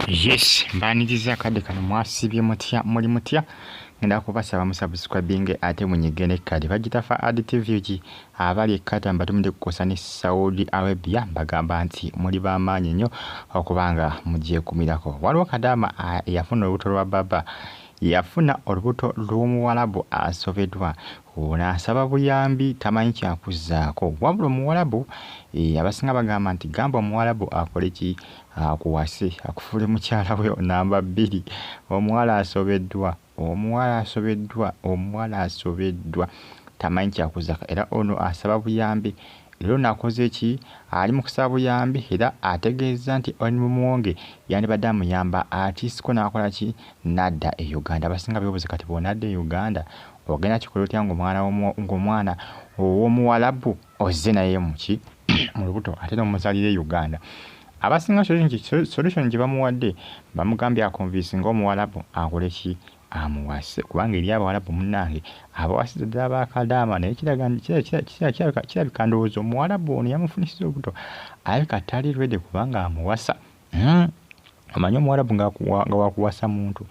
Yes, mbaniriza akadde kano. Mwasibye mutya? Muli mutya? Ngenda kubasaba musubscribinge ate munyige ne kadi bagita fa ad TV ki abali e Qatar, mbatumidde kukosa ne Saudi Arabia. Mbagamba nti muli b'amaanyi nnyo okubanga mugyekumirako. Waliwo kadaama eyafuna olubuto lwa baba, yafuna olubuto lw'omuwalabu, asobeddwa. Ono asaba buyambi, tamanyi kyakuzzaako. Wabula omuwalabu, abasinga bagamba nti gamba omuwalabu akole ki? Akuwase, akufuule mukyala we namba 2. Omuwala asobeddwa, omuwala asobeddwa, omuwala asobeddwa, tamanyi kyakuzzaako. Era ono asaba buyambi. Era ono akoze ki? Ali mu kusaba buyambi era ategeeza nti Muwonge yandibadde amuyamba atiisiko n'akola ki? N'adda e Uganda. Abasinga beebuuza, kati bw'onadda e Uganda ogenda kikola otya ng'omwana ow'omuwalabu ozze naye muki mu lubuto ate n'omuzaalira e Uganda? Abasinga solution gye bamuwadde, bamugambye aconvincinga omuwalabu akole ki? Amuwase, kubanga eri abawalabu munnange abawasiza ddala bakadaama. Naye kirabika ndowooza omuwalabu ono yamufunisiza olubuto alabika tali ready kubanga amuwasa. Omanyi omuwalabu nga wakuwasa muntu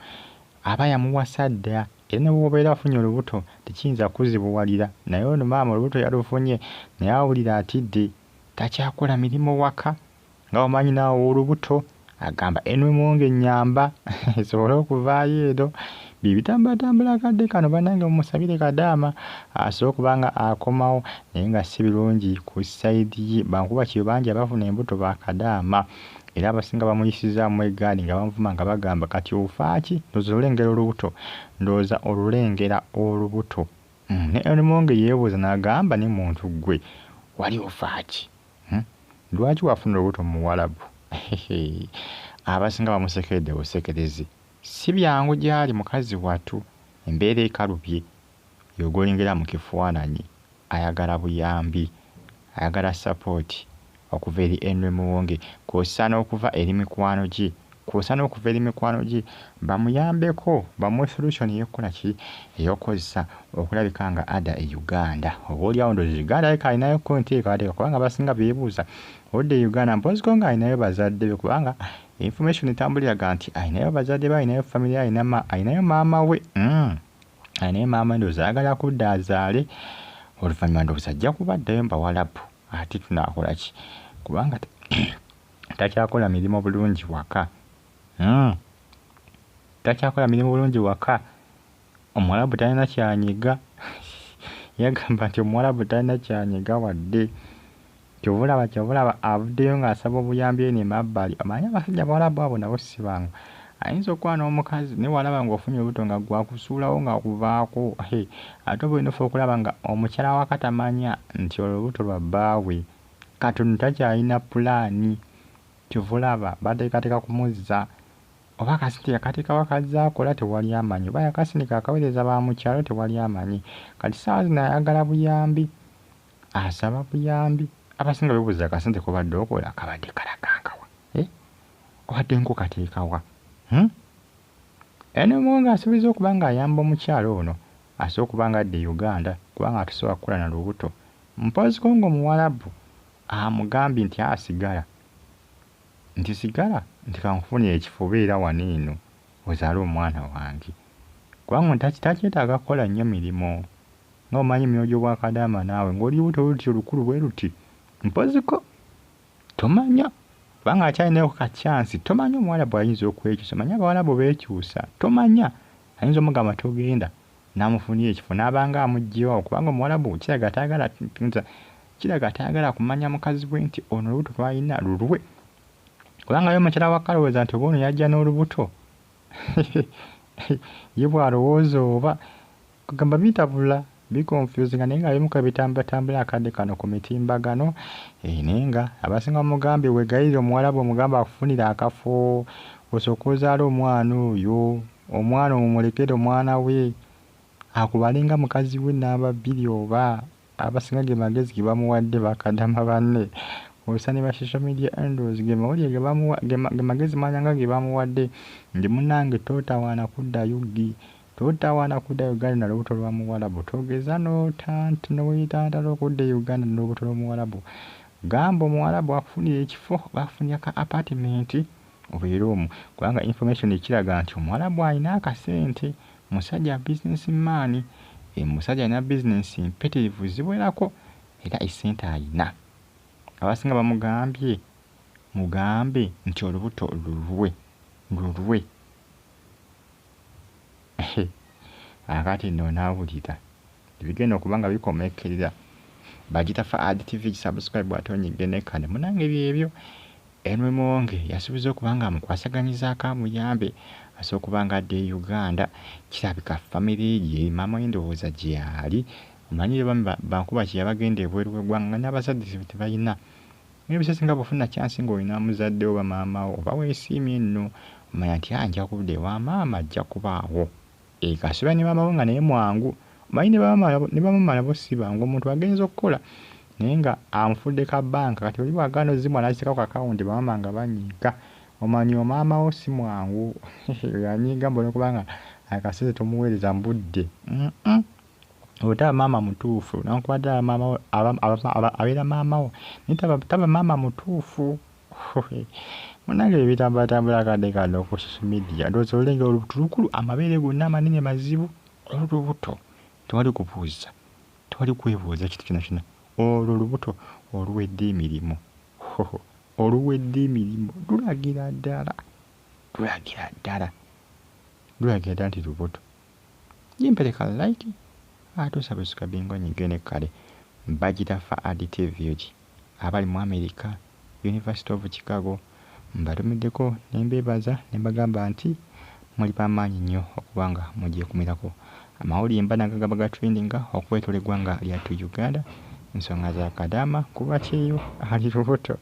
aba yamuwasa dda, era ne bw'obeera afunye olubuto tekiyinza kuzibuwalira. Naye ono maama olubuto yalufunye, naye awulira atidde, takyakola mirimu waka nga omanyi naawe ow'olubuto. Agamba enwe Muwonge nnyamba esobole okuvaayo. Eno bye bitambulatambula akadde kano. Bannange, mumusabire kadaama asobole okuba nga akomawo, naye nga si birungi ku side ye. Bankuba kyeyo bangi abafuna embuto bakadaama, era abasinga bamuyisizaamu eggaali nga bamuvuma nga bagamba, "Kati ofaaki? Ndowooza olulengera olubuto, ndowooza olulengera olubuto." Ne Henry Muwonge yeebuuza n'agamba, "Ne muntu ggwe wali ofaaki? Lwaki wafuna olubuto mu muwalabu?" Abasinga bamusekeredde busekerezi. Si byangu gy'ali mukazi wattu, embeera ekalubye. Y'ogolengera mu kifaananyi ayagala buyambi, ayagala support okuva eri Henry Muwonge kw'ossa n'okuva eri mikwano gye, kw'ossa n'okuva eri mikwano gye bamuyambeko, bamuwe solution ey'okukola ki? Ey'okukozesa okulabika nga adda e Uganda. Oboolyawo ndowooza Uganda alabika alinayoko enteekateeka, kubanga abasinga beebuuza odda e Uganda mpoziko ng'alinayo bazadde be, kubanga information etambula eraga nti alinayo bazadde be, alinayo family, alinayo maama we, alinayo maama we. Ndowooza ayagala kudda azaale, oluvannyuma ndowooza ajja kuba addayo mu bawalabu. Ate tunaakola ki? Kubanga takyakola mirimu bulungi waka, Takyakola mirimu bulungi waka. Omuwalabu talina kyanyiga. Yagamba nti omuwalabu talina kyanyiga wadde. Kyova olaba avuddeyo ng'asaba obuyambi eno emabbali. Omanyi abasajja abawalabu abo nabo si bangu. Ayinza okuba n'omukazi, naye bw'alaba ng'ofunye olubuto nga ggwe akusuulawo ng'akuvaako. Ate oba olina ofuba okulaba nga omukyala waka tamanya nti olubuto lwa bbaawe. Kati ono takyalina pulaani. Kyova olaba bateekateeka kumuzza. Oba akasente yakateekawo akazze akola, tewali amanyi. Oba yakasindika akaweereza ba mu kyalo, tewali amanyi. Kati ssaawa zino ayagala buyambi, asaba buyambi. Abasinga beebuuza, akasente k'obadde okola kabadde kalaga wa? Obadde nkukateeka wa? Henry Muwonge asuubizza okuba ng'ayamba omukyala ono asobole okuba ng'adda e Uganda, kubanga tasobola kukola na lubuto. Mpoziko ng'omuwalabu amugambye nti sigala, nti sigala, nti kankufunire ekifo beera wano eno ozaale omwana wange. Kubanga takyetaaga kukola nnyo mirimu. Nga omanyi emirimu gy'obwakadaama naawe ng'oli lubuto luti olukulu bwe luti. Mpoziko tomanya kubanga akyalinayo ka chance, tomanya omuwalabu ayinza okwekyusa. Omanyi abawalabu beekyusa, tomanya. Ayinza omugamba togenda n'amufunira ekifo n'abanga amuggyewo, kubanga omuwalabu kiraga tayagala kumanya mukazi we nti ono olubuto lw'alina lulwe. Kubanga ye omukyala waka alowooza nti oba ono yajja n'olubuto. Ye bw'alowooza oba kugamba bitabula biconfusinga, naye nga bimu ku ebitambulatambula akadde kano ku mitimbagano. Naye nga abasinga bamugambye, weegayirire omuwalabu omugambe akufunire akafo osooke ozaale omwana oyo, omwana omumulekere omwana we akubale nga mukazi we namba 2 oba. Abasinga ge magezi ge bamuwadde bakadama banne kw'ossa ne ba social media handles, ge mawulire ge bamuwa, ge magezi manyanga ge bamuwadde nti munnange tootawaana kudda UG, totawaana kudda Uganda na lubuto lwa muwalabu. Togeza ne weetantala okudda e Uganda n'olubuto lw'omuwalabu. Gamba omuwalabu akufunire ekifo oba akufunire ka apartment. Obeere omwo kubanga information ekiraga nti Omuwarabu alina akasente, musajja business man, musajja alina bizinensi mpitirivu ziwerako era essente ayina. Abasinga bamugambye, mugambe nti olubuto lulwe, lulwe. Akati nno onaawulira ebigenda okuba nga bikomekkerera. Bagita Fuad TV, subscribe ate onyige ne kale. Munange byebyo. Henry Muwonge yasuubiza okuba nga amukwasaganyizaako amuyambe asobola okuba nga adda e Uganda. Kirabika famire ye, maama we ndowooza gyali. Omanyi bankuba kye yabagenda ebweru w'eggwanga nga n'abazadde tebalina. Naye ebiseera ebisinga bw'ofuna chance ng'olina muzadde wo oba maama wo oba weesiimye nno, omanya nti nja kudda ewa maama ajja kubaawo. Kasuubira ne maama we nga naye mwangu. Omanyi ne bamaama nabo si bangu, omuntu agenze okukola naye nga amufudde ka bbanka, kati oli bw'agaana ozzimuwa n'aziteeka ku akawunti bamaama nga banyiiga. Omanyi maama wo si mwangu, anyiiga mbu olw'okuba nga akasente tomuweereza mu budde. Oyo taba maama mutuufu, newankubadde abeera maama wo naye taba maama mutuufu. Munnange ebitambulatambula akadde kano ku social media, ndowooza olengera olubuto lukulu, amabeere gonna amanene mazibu, olubuto tewali kubuuza, tewali kwebuuza kintu kyonna kyonna. Olwo olubuto oluwedde emirimu, oluwedde emirimu lulagira ddala, lulagira ddala, lulagira ddala nti lubuto. Gimpereka like ate osubscribinga onyige ne kale. Bagita Fuad TV abali mu America, University of Chicago, mbatumiddeko ne mbeebaza ne mbagamba nti muli b'amaanyi nnyo okuba nga mugyekuumirako amawulire mba nagagaba ga trendinga okwetooloola eggwanga lyattu Uganda. Ensonga za Kadaama kuba kyeyo ali lubuto,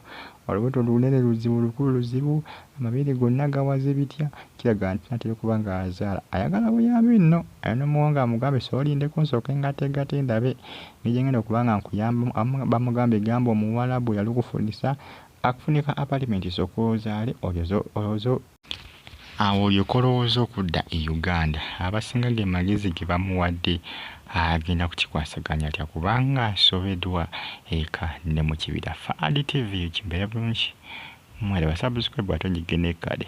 olubuto lunene luzibu, lukulu luzibu, amabeere gonna gawaze bitya, kiraga nti anaatera okuba ng'azaala. Ayagala buyambi nno, alina Muwonge amugambe soolindeko nsooke ngateegate ndabe engeri gye ngenda okuba nga nkuyambamu. Bamugambye gamba Omuwarabu yalukufunisa akufunika apartment sooka ozaale olyoke awo olyoke olowooze okudda e Uganda. Abasinga ge magezi ge bamuwadde, agenda kukikwasaganya atya kubanga asobeddwa eka ne mu kibira. Fuad TV kimbeere bulungi, mweraba subscribe ate onyige ne kale.